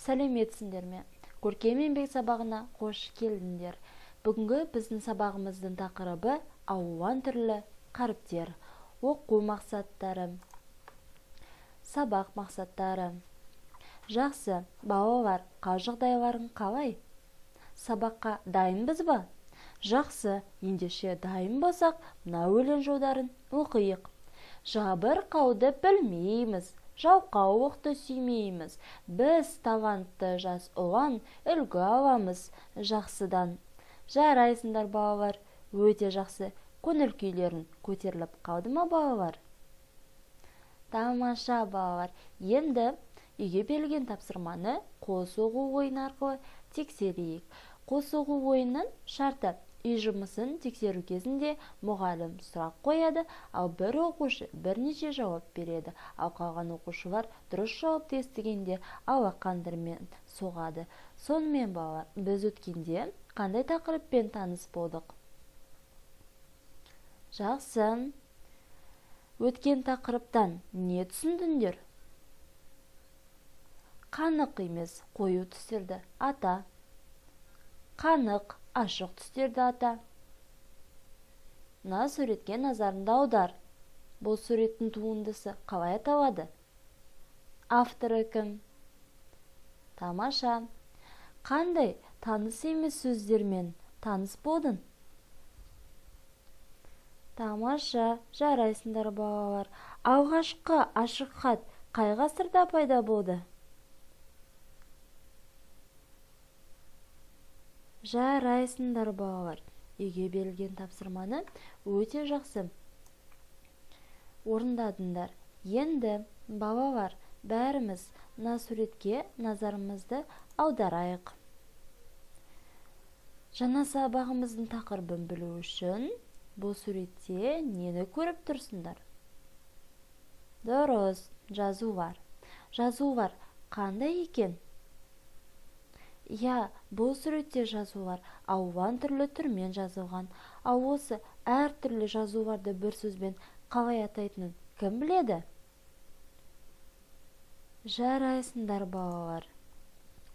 Сәлеметсіңдер ме? Көркем еңбек сабағына қош келдіңдер. Бүгінгі біздің сабағымыздың тақырыбы алуан түрлі қаріптер. Оқу мақсаттары, сабақ мақсаттары. Жақсы, балалар, қал жағдайларың қалай? Сабаққа дайынбыз ба? Жақсы, ендеше дайын болсақ, мына өлең жолдарын оқиық. Жабырқауды білмейміз, жалқаулықты сүймейміз. Біз талантты жас ұлан, үлгі аламыз жақсыдан. Жарайсыңдар, балалар, өте жақсы. Көңіл күйлерің көтеріліп қалды ма, балалар? Тамаша, балалар. Енді үйге берілген тапсырманы қол соғу ойыны арқылы тексерейік. Қол соғу ойынының шарты: үй жұмысын тексеру кезінде мұғалім сұрақ қояды, ал бір оқушы бірнеше жауап береді, ал қалған оқушылар дұрыс жауапты естігенде алақандарымен соғады. Сонымен, балалар, біз өткенде қандай тақырыппен таныс болдық? Жақсы. Өткен тақырыптан не түсіндіңдер? Қанық емес қою түстерді ата. Қанық ашық түстерді ата. Мына суретке назарыңды аудар. Бұл суреттің туындысы қалай аталады? Авторы кім? Тамаша. Қандай таныс емес сөздермен таныс болдың? Тамаша, жарайсыңдар, балалар. Алғашқы ашық хат қай ғасырда пайда болды? Жарайсыңдар, балалар. Үйге берілген тапсырманы өте жақсы орындадыңдар. Енді, балалар, бәріміз мына суретке назарымызды аударайық. Жаңа сабағымыздың тақырыбын білу үшін бұл суретте нені көріп тұрсыңдар? Дұрыс, жазулар. Жазулар қандай екен? Иә, бұл суретте жазулар алуан түрлі түрмен жазылған. Ал осы әртүрлі жазуларды бір сөзбен қалай атайтынын кім біледі? Жарайсыңдар, балалар.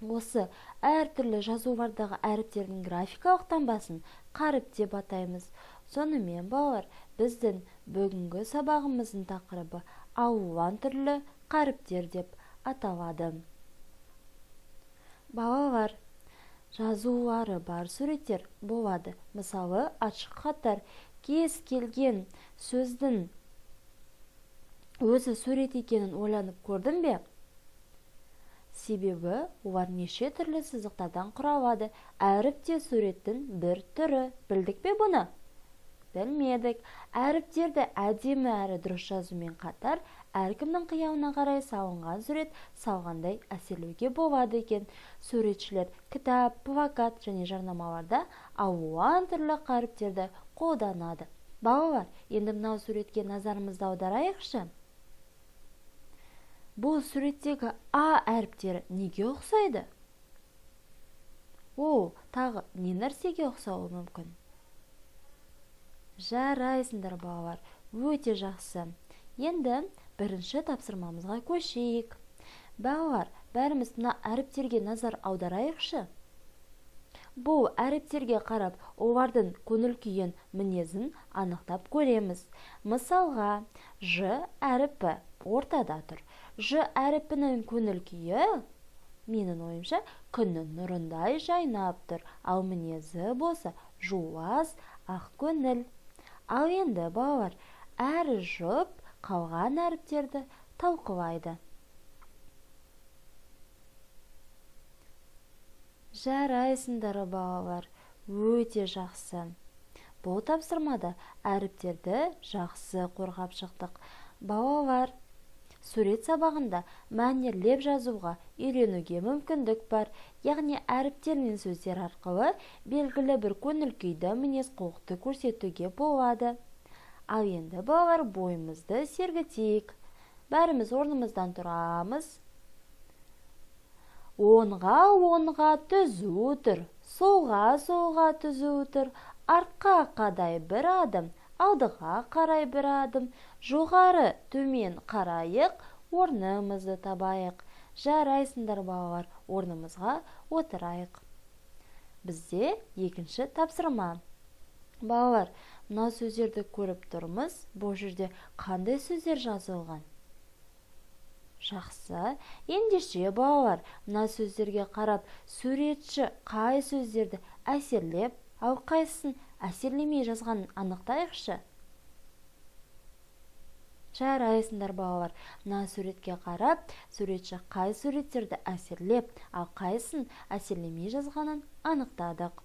Осы әртүрлі жазулардағы әріптердің графикалық таңбасын қаріп деп атаймыз. Сонымен, балалар, біздің бүгінгі сабағымыздың тақырыбы алуан түрлі қаріптер деп аталады. Балалар, жазулары бар суреттер болады. Мысалы, ашық хаттар. Кез келген сөздің өзі сурет екенін ойланып көрдің бе? Себебі олар неше түрлі сызықтардан құралады. Әріп те суреттің бір түрі. Білдік пе бұны? Білмедік. Әріптерді әдемі әрі дұрыс жазумен қатар, әркімнің қиялына қарай салынған сурет салғандай әсерлеуге болады екен. Суретшілер кітап, плакат және жарнамаларда алуан түрлі қаріптерді қолданады. Балалар, енді мынау суретке назарымызды аударайықшы. Бұл суреттегі А әріптері неге ұқсайды? Ол тағы не нәрсеге ұқсауы мүмкін? Жарайсыңдар, балалар, өте жақсы. Енді бірінші тапсырмамызға көшейік. Балалар, бәріміз мына әріптерге назар аударайықшы. Бұл әріптерге қарап, олардың көңіл күйін, мінезін анықтап көреміз. Мысалға, Ж әріпі ортада тұр. Ж әріпінің көңіл күйі, менің ойымша, күннің нұрындай жайнап тұр, ал мінезі болса жуас, ақ көңіл. Ал енді, балалар, әр жұп қалған әріптерді талқылайды. Жарайсыңдар, балалар, өте жақсы. Бұл тапсырмада әріптерді жақсы қорғап шықтық. Балалар, сурет сабағында мәнерлеп жазуға үйренуге мүмкіндік бар. Яғни әріптер мен сөздер арқылы белгілі бір көңіл күйді, мінез құлықты көрсетуге болады. Ал енді, балалар, бойымызды сергітейік. Бәріміз орнымыздан тұрамыз. Оңға, оңға түзу тұр, солға, солға түзу тұр, артқа қадай бір адым, алдыға қарай бір адым, жоғары төмен қарайық, орнымызды табайық. Жарайсыңдар, балалар, орнымызға отырайық. Бізде екінші тапсырма. Балалар, мына сөздерді көріп тұрмыз. Бұл жерде қандай сөздер жазылған? Жақсы. Ендеше, балалар, мына сөздерге қарап, суретші қай сөздерді әсерлеп, ал қайсысын әсерлемей жазғанын анықтайықшы. Жарайсыңдар, балалар. Мына суретке қарап, суретші қай суреттерді әсерлеп, ал қайсысын әсерлемей жазғанын анықтадық.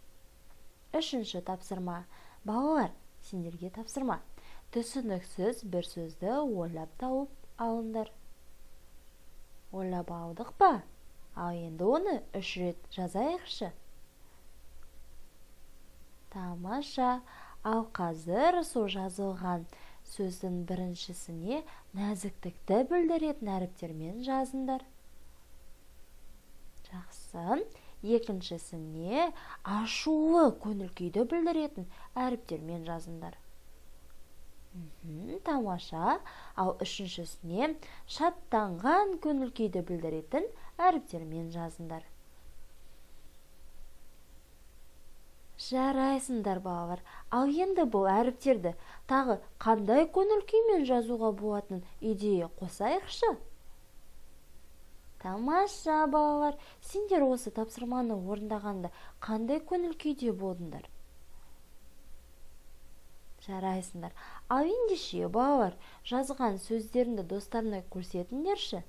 Үшінші тапсырма. Балалар, сендерге тапсырма. Түсініксіз бір сөзді ойлап тауып алыңдар. Ойлап алдық па? Ал енді оны 3 рет жазайықшы. Тамаша. Ал қазір сол жазылған сөздің біріншісіне нәзіктікті білдіретін әріптермен жазыңдар. Жақсы. Екіншісіне ашулы көңіл күйді білдіретін әріптермен жазыңдар. Тамаша. Ал үшіншісіне шаттанған көңіл күйді білдіретін әріптермен жазыңдар. Жарайсыңдар, балалар. Ал енді бұл әріптерді тағы қандай көңіл күймен жазуға болатын идея қосайықшы. Тамаша, балалар. Сендер осы тапсырманы орындағанда қандай көңіл күйде болдыңдар? Жарайсыңдар. Ал ендеше, балалар, жазған сөздеріңді достарына көрсетіңдерші.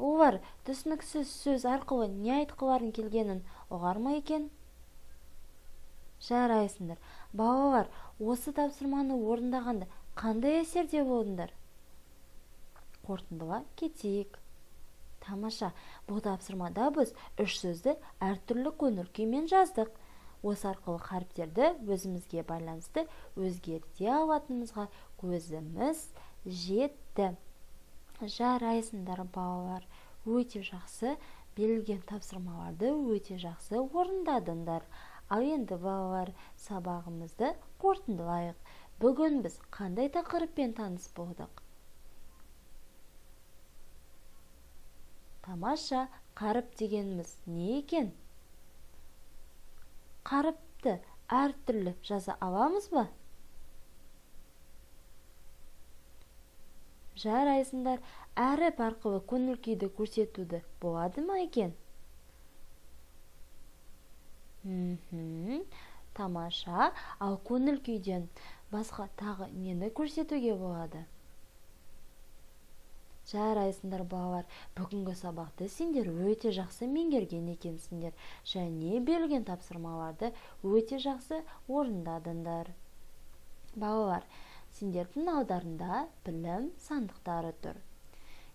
Олар түсініксіз сөз арқылы не айтқыларың келгенін ұғар ма екен? Жарайсыңдар. Балалар, осы тапсырманы орындағанда қандай әсерде болдыңдар? Қорытындыға кетейік. Тамаша, бұл тапсырмада біз 3 сөзді әртүрлі көңіл күймен жаздық. Осы арқылы қаріптерді өзімізге байланысты өзгерте алатынымызға көзіміз жетті. Жарайсыңдар, балалар. Өте жақсы берілген тапсырмаларды өте жақсы орындадыңдар. Ал енді, балалар, сабағымызды қорытындылайық. Бүгін біз қандай тақырыппен таныс болдық? Тамаша, қаріп дегеніміз не екен? Қаріпті әртүрлі жаза аламыз ба? Жарайсыңдар, әріп арқылы көңіл күйді көрсетуді болады ма екен? Тамаша, ал көңіл күйден басқа тағы нені көрсетуге болады? Жарайсыңдар, балалар, бүгінгі сабақты сендер өте жақсы меңгерген екенсіңдер және берілген тапсырмаларды өте жақсы орындадыңдар. Балалар, сендердің алдарында білім сандықтары тұр.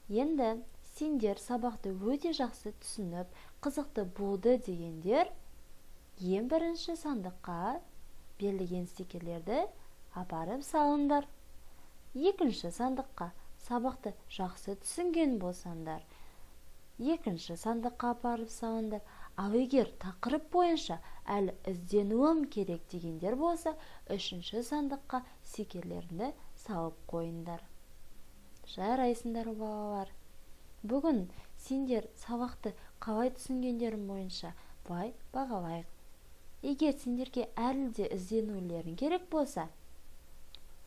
Енді сендер сабақты өте жақсы түсініп, қызықты болды дегендер, ең бірінші сандыққа берілген стикерлерді апарып салыңдар. Екінші сандыққа сабақты жақсы түсінген болсаңдар, екінші сандыққа апарып салыңдар. Ал егер тақырып бойынша әлі ізденуім керек дегендер болса, үшінші сандыққа стикерлерді салып қойыңдар. Жарайсыңдар, балалар. Бүгін сендер сабақты қалай түсінгендерің бойынша былай бағалайық. Егер сендерге әлі де ізденулерің керек болса,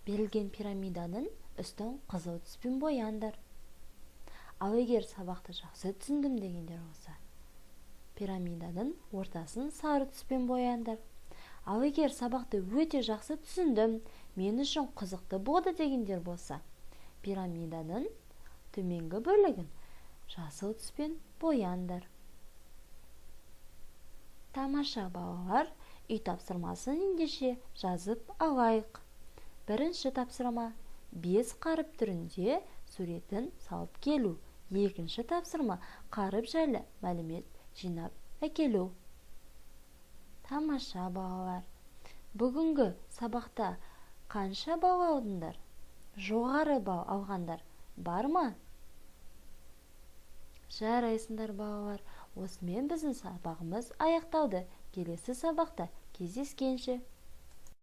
берілген пирамиданың үстін қызыл түспен бояңдар. Ал егер сабақты жақсы түсіндім дегендер болса, пирамиданың ортасын сары түспен бояңдар. Ал егер сабақты өте жақсы түсіндім, мен үшін қызықты болды дегендер болса, пирамиданың төменгі бөлігін жасыл түспен бояңдар. Тамаша, балалар, үй тапсырмасын ендеше жазып алайық. Бірінші тапсырма: 5 қаріп түрінде суретін салып келу. Екінші тапсырма: қаріп жайлы мәлімет жинап әкелу. Тамаша, балалар. Бүгінгі сабақта қанша балл алдыңдар? Жоғары балл алғандар бар ма? Жарайсыңдар, балалар. Осымен біздің сабағымыз аяқталды. Келесі сабақта кездескенше.